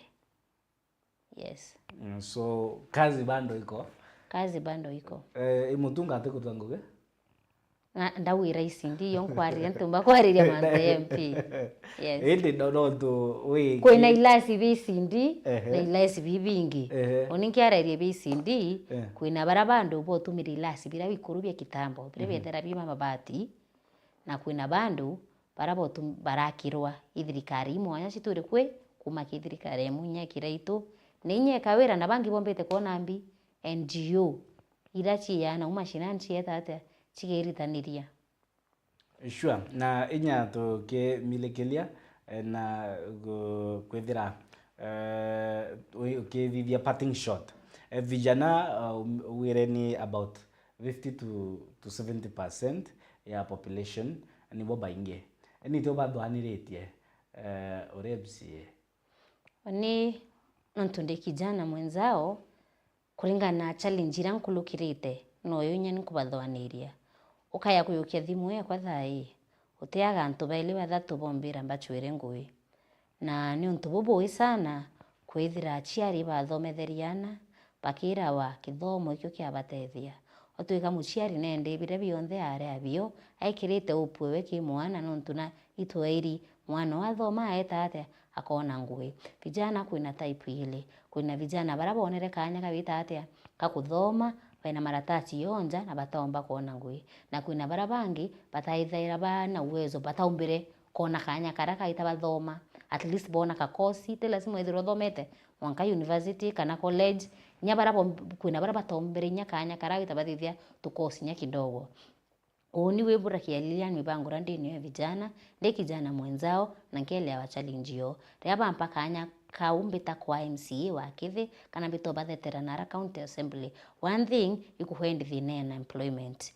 Yes. Mm, so, kazi bado iko? Kazi bado iko. Eh, i Mutunga atikutua ngugi? Na, ndawira E C D, yo nkwariria, ntumba kwariria mantu ya M P. Yes. Indi no, nontu wi kwina ilasi bia E C D, ehe, na ilasi bibingi. Ehe. Uni nkiararia bia E C D, eh, kwina bara bandu botumire ilasi bira bikuru bia kitambo, bira, mhm, biethera bia mabati, na kwina bandu bara botu-, barakirwa i thirikari imwanya citwire kwi kuma ki thirikari imwe inya kiraitu, na inya ikawira na bangi bombite kwona mbi, N G O ira ciiana uma mashinani cieta atia cigeritaniria. Sure. Na inya tukimilikilia, eh, na gu-, kwithira, eh, ui-, ukithithia parting shot. Eh, vijana, uh, um, wire ni about fifty to, to seventy percent ya population nibo baingi. Ni tio bathwaniritie, eh, uri M C A? Ni nontu ndi kijana mwenzao, kuringana na challenge iria nkulukirite, noyo inya ni nkubathwaniria. Ukaya kuyukia thimu yakwa thaa ii, utiaga antu baili bathatu bombira mbachwire ngui. Na niuntu bubui sana, kwithira aciari bathometheria ana, bakirawa kithomo ikio kiabatethia. Otwika muciari nende biria bionthe ari abio, aikirite upwe we ki mwana, nontu na itwairi mwana athoma aeta atia, akona ngui. Vijana kwina type ili. Kwina vijana bara bonere kanya kawita atia, ka kuthoma, baina maratasi yonja na bataomba kwona ngui. Na kwina bara bangi bataithaira bana uwezo, bataumbire kona kanya kara kaita bathoma, at least bona kakosi, ti lazima withirwe uthomete mwanka university kana college, inya bara bo-, kwina bara batombere inya kanya kara wita bathithia tukosi inya kidogo. Uuni wiburakia Lilian Mibangura ndini ya vijana, ndi kijana mwenzao na nkielewa challenge yo. Riria bampa kanya kau mbita kwa M C A wa kithi kana mbita ubathetera nara county assembly, one thing ikuhwendi thina ya unemployment.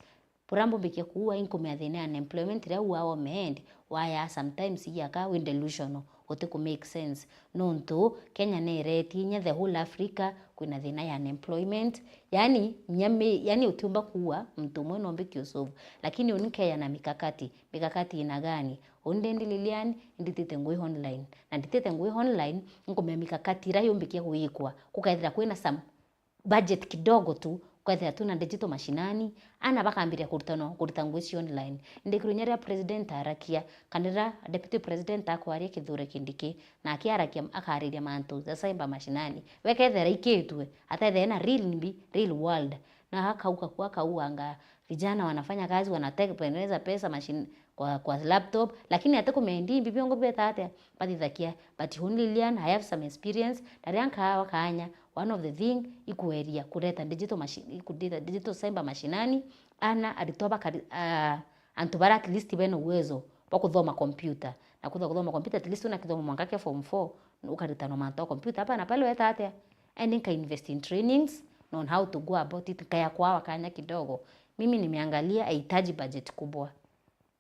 Buria mbumbikia kuua, inkumea thina ya unemployment iria uaa omeend, waya sometimes iaka wi delusional, utiku make sense. Nontu Kenya neretie inya the whole Africa kwina thina ya unemployment. Yani, nyami, yani utiumba kuua muntu umwe nombikia usolve. Lakini uni nkeya na mikakati. Mikakati ina gani? Uni ndi Lilian, nditite ngui online. Na nditite ngui online, nkumea mikakati iria yumbikia gwikwa. Gukethira kwina some budget kidogo tu, kwethira twina digital mashinani, ana bakambiria kurutanwa kuruta ngui cia online. Ndikirwo inya riria president arakia, kana riria deputy president akwaria Kithure Kindiki, na akiarakia akariria mantu ja cyber mashinani. We kethira ikitwe, atethire na real mbi, real world. Na akauga kwa akauanga vijana wanafanya kazi, wanatengeneza pesa machine, kwa, kwa laptop, lakini atikumea indi imbi biongo beta atia, bathithakia. But only Lilian, I have some experience, na riria nkawa kanya, one of the thing ikweria kureta digital machine, kureta digital cyber mashinani, ana aritwa bakari, ah, antu bara at least bena uwezo bwa kuthoma computer. Na kutha kuthoma computer, at least una kithomo mwanka kia form four, ukaritanwa mantu a computer. Hapa na pale weta atia? And nka invest in trainings on how to go about it, nkaya kwawa kanya kidogo. Mimi nimeangalia, haihitaji budget kubwa.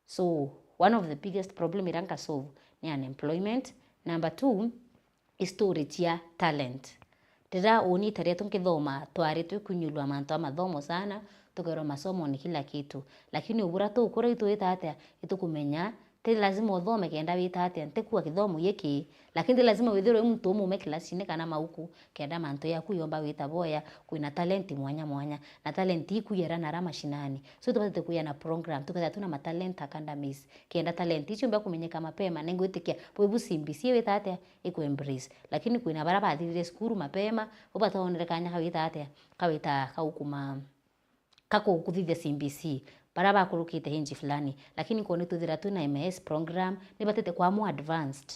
So, one of the biggest problem iria nka solve ni unemployment. Number two, i storage ya talent. Riria uni ta riria tunkithoma, twari twikunyulwa mantu a mathomo sana, tukerwa masomo ni kila kitu. Lakini ubura tukura itwita atia, itukumenya, ti lazima uthome kenda wita atia, ntikua kithomo giki, lakini ti lazima withirwe wi muntu umume kilasini kana mauku, kenda mantu yaku yomba wita boya, kwina talent mwanya mwanya. Na talent iku yera na ara mashinani. So, tubatite kuya na program, tukethira twina ma talent academies. Kenda talent icio ciumba kumenyeka mapema, na ngwitikia, bwibu C B C wita atia, iku embrace. Lakini kwina bara bathirire cukuru mapema, bo bataonere kanya kawita atia, kawita kaukuma, kakukuthithia C B C. Bara bakurukite hinji fulani. Lakini kwona twithira twina M S program, ni batite kwa more advanced.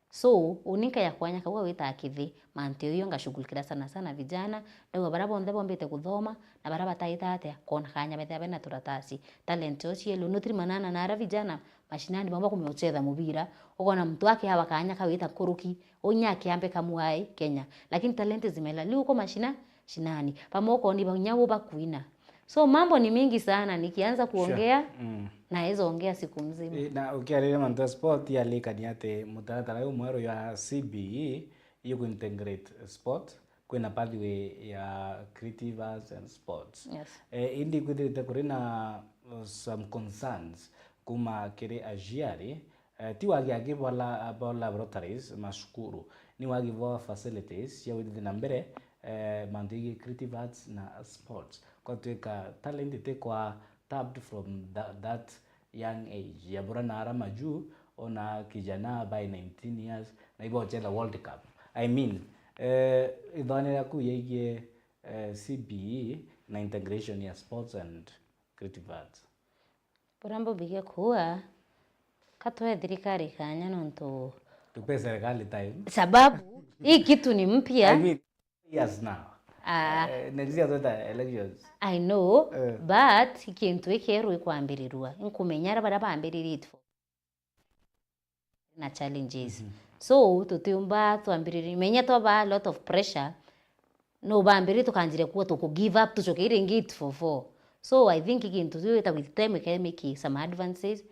So, uni nkaya kwanya kau gawita kithi, mantu iyo ngashughulikira sana sana vijana, ndauga bara bonthe bombite kuthoma, na bara bataita atia, kona kanya bethira bena turatasi. Talent yo cielo, nutiri manana na ara vijana, mashinani bamba kumenya guchetha mubira, ukona muntu akiawa kanya kawita nkuruki, unya akiambe kamwai Kenya. Lakini talent zimela, liu uko mashina, shinani, bamwe ukoni baunya bo bakwina. So, mambo ni mingi sana, nikianza kuongea, mm, naweza ongea siku mzima. Eh, na ukiariria mantu ya sport, yalikania ati mutaratara uyu mweru ya C B E yuku integrate sport, kwina pathway ya creative arts and sports. Yes. Eh, indi kwithirite kuri na, uh, some concerns kuma kiri aciari, eh, ti wagi aki bwa la-, bwa laboratories, macukuru, ni wagi bwa facilities cia gwithithia na mbere, eh, mantu jegii creative arts na sports. Kwatwika talent itikwa tapped from tha-, that young age. Yabura na ara maju, ona kijana by nineteen years, na ibo ucheza World Cup. I mean, eh, ithonera ku yegie, eh, C B E na integration ya sports and creative arts. Buria mbumbige kuuga, ka twe thirikari kanya nontu tupe serikali time. Sababu, hii kitu ni mpya. I mean, years now. Ah. Eh, next year tweta elections. I know, eh, but kintu ikierwe kwambirirua. Nkumenya ara baria bambiririe it for na challenges. Mhm. So, tutiumba twambiririe, menya twaba a lot of pressure, no bambiririe tukanjire kuwa tuku give up, tucoke ringi it for four. So, I think kintu tu ita with time, ika make some advances,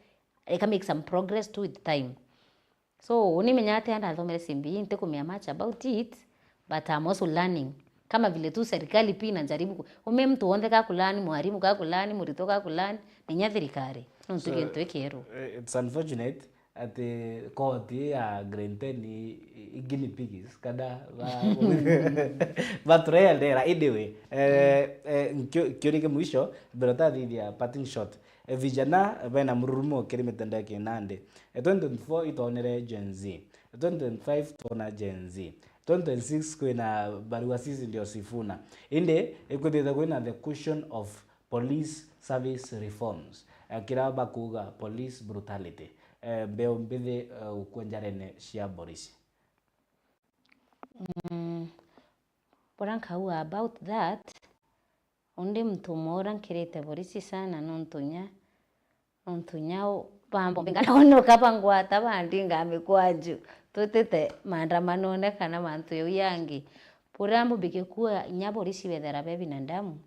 ika make some progress too with time. So, uni menya ati ndathomere C B E, ntikumenya much about it, but I'm also learning. Kama vile tu serikali pia inajaribu ku-, ume mtu wonthe kakulani, mwalimu kakulani, murito kakulani, menya thirikari. Nontu so, kintu ikieru. Eh, it's unfortunate ati koti ya grade ten i, i guinea pigs, kada ba, ba trial and error. Anyway, eh, eh, nkio-, kiuria kia mwisho, mbere tathithia parting shot. Eh, vijana bena mururumo kiri mitandao ya kinandi. Eh, twenty twenty-four itonere Gen Z. Eh, twenty twenty-five tona Gen Z. Twenty twenty-six kwina barua sisi ndio Sifuna. Indi ikwithite kwina the question of police service reforms. Eh, kira bakuga police brutality. Eh, mbeu mbithi, eh, gukua njarene cia borisi. Mm, buria nkauga about that, undi muntu umwe uria nkirite borisi sana nontu nya, nontu nya u-, bambo mbinga na unuka bangwata bandinga mikwaju. Twitite maandamanone kana mantu jau yangi. Buria mbumbike kuuga inya borisi bethera be binadamu,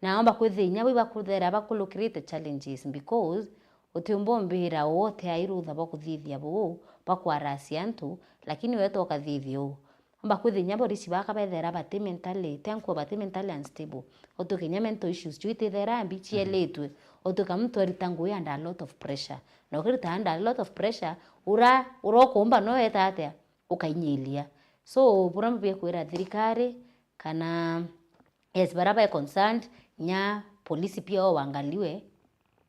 Na omba kwithia inya bo ibakuthera bakulukirite challenges, because utiumba umbira uu uti ai rutha bwa kuthithia buu, bwa kwarasia antu, lakini weeta ukathithia uu. Omba kwithia inya borisi baka bethera bati mentally, ti ankwa bati mentally unstable. Utuika inya mental issues ciu itithera mbi, cieletwe. Utuika muntu arita ngui under a lot of pressure. Na ukirita under a lot of pressure, ura, ura ukuumba no weta atia? Ukainyilia. So, buria mbikwira thirikari, kana, yes, baria be concerned, nya polisi pia wao waangaliwe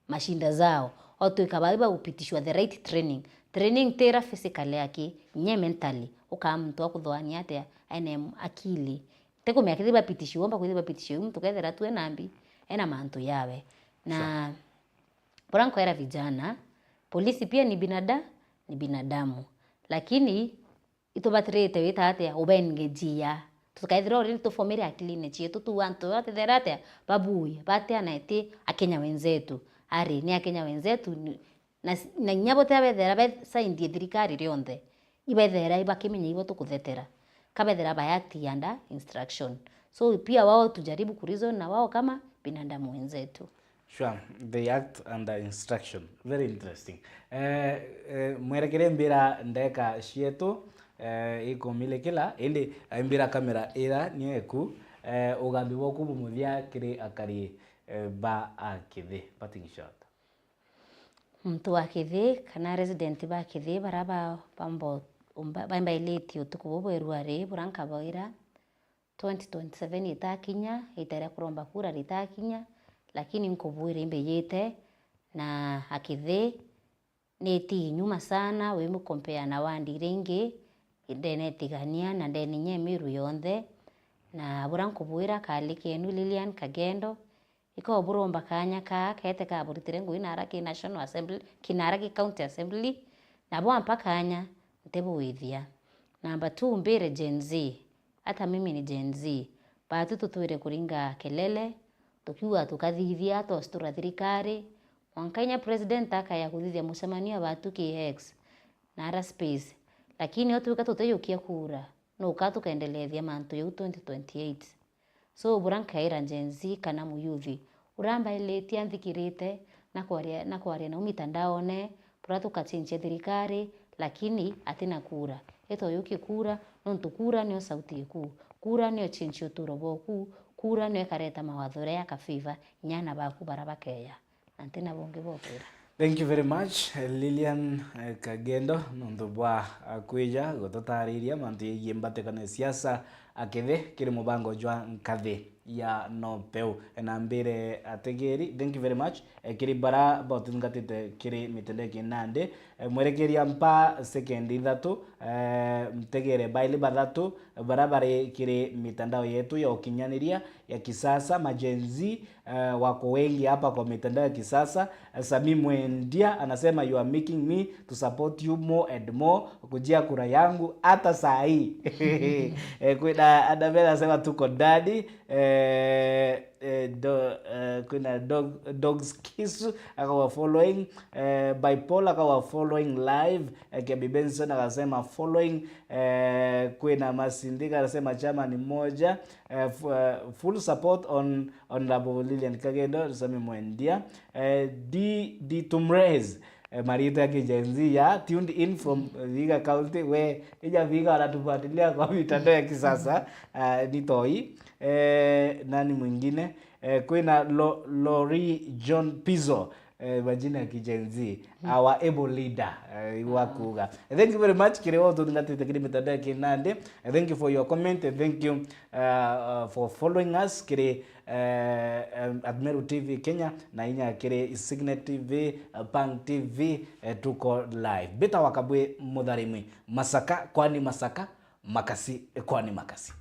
mashinda zao. Otwika bai bagupitishwa the right training. Training ti ira physically aki, nye mentally. Ukaa muntu wa kuthoania atia, aina akili. Ti kumea kithi bapitishiwa, omba kwithi bapitishiwa, muntu kethira tu ena mbi, ena mantu yawe. Na buria nkwera vijana, polisi pia ni binada-, ni binadamu. Lakini itubatirite wita atia? Ubengegia. Tukaithira already tufomire akilini cietu tu antu batithera atia? Babui, batia na iti Akenya wenzetu. Ari, ni Akenya wenzetu, ni, na, na inya botia bethera besaindie thirikari rionthe. Ibethera ibakimenya ibo tukuthetera. Kabethera ba act under instruction. So pia wao tujaribu kureason na wao kama binadamu wenzetu. Sure, they act under instruction. Very interesting. Eh, eh, mwerekere mbira ndeka cietu, eh, ikumilikila, indi, eh, mbira kamera ira niyo eku, eh, ugambi bwaku bumuthia kiri akari, eh, ba a Kithi. Parting shot. Muntu wa Kithi, kana resident ba Kithi, bara ba, bambo, umba-, bambailitie utuku bubu bwa irua ri, bura nkabwira, twenty twenty-seven itakinya, ita ria kuromba kura ritakinya, lakini nkubwira imbijite, na a Kithi, ni iti nyuma sana, wi mukompea na wandi iria ingi, ndene itigania, na ndene inya Miru yonthe, na bura nkubwira kali kenu Lilian Kagendo, iko buromba kanya kaa, kete kaburitire ngui nara ki National Assembly, kinara ki County Assembly, na bwampa kanya, ntibuwithia. Number two, mbire Gen Z. Hata mimi ni Gen Z. Batu tutwire kuringa kelele, tukiuga tukathithia, twastura thirikari. Mwanka inya president akaya kuthithia mucemanio batu ki X na ara space. Lakini otwika tutiyukia kura, nuka tukaendelethia mantu jau twenty twenty-eight. So, bura nkaira Gen Z kana muyuthi, uria mbailitie anthikirite, na kwaria, na kwaria nau mitandaone, bura tukachinchia thirikari, lakini atina kura. Itoyuki kura, nontu kura niyo sauti yeku. Kura niyo chinchia uturo bwoku. Kura niyo ikareta mawatho uria yakafiva, nyana baku bara bakeya. Na ntina bungi bwa kwira. Thank you very much, eh, Lilian, eh, Kagendo, nontu bwa, ah, kwija gututariria mantu yegie mbatikano ya siasa, a Kithi, kiri mubango jwa Nkathi ya Nopeu. Eh, na mbire ategeri, thank you very much, eh, kiri bara bautungatite kiri mitandao ya kinandi. Eh, mwerekeria mpa second ithatu, eh, ntegere baili bathatu, bara bari kiri mitandao yetu ya ukinyaniria ya kisasa, ma Gen Z, eh, wako wengi hapa kwa mitandao ya kisasa. Eh, Sami Mwendia anasema, "You are making me to support you more and more, kujia kura yangu hata saa hii." Eh, kwina Annabelle anasema, "Tuko ndani." Eh, eh, do, eh, kwina Dog, Dogs Kisu akawa following, eh, Bipolar akawa following live, eh, Kebi Benson akasema following, eh, kwina Masindika anasema chama ni moja, eh, fu-, eh, full support on Honorable Lilian Kagendo, Sami Mwendia, eh, D, D Tumrez, eh, marito ya ki Gen Z ya tuned in from, eh, Vihiga County, we, ija Vihiga wanatufuatilia kwa mitandao ya kisasa, ah, ni toi, eh, nani mwingine? Eh, kwina Lo-, Lori John Pizzo, eh, majina ya ki Gen Z, our able leader, eh, iwa kuuga. Thank you very much, kiri wao tungatite kiri mitandao ya kinandi. Eh, thank you for your comment, and thank you, uh, uh, for following us kiri, eh, um, at Meru T V Kenya, na inya kiri Signet T V, uh, Pang T V, eh, tuko live. Bita wakabwe mutharimi, Masaka, kwani Masaka, makasi, kwani makasi.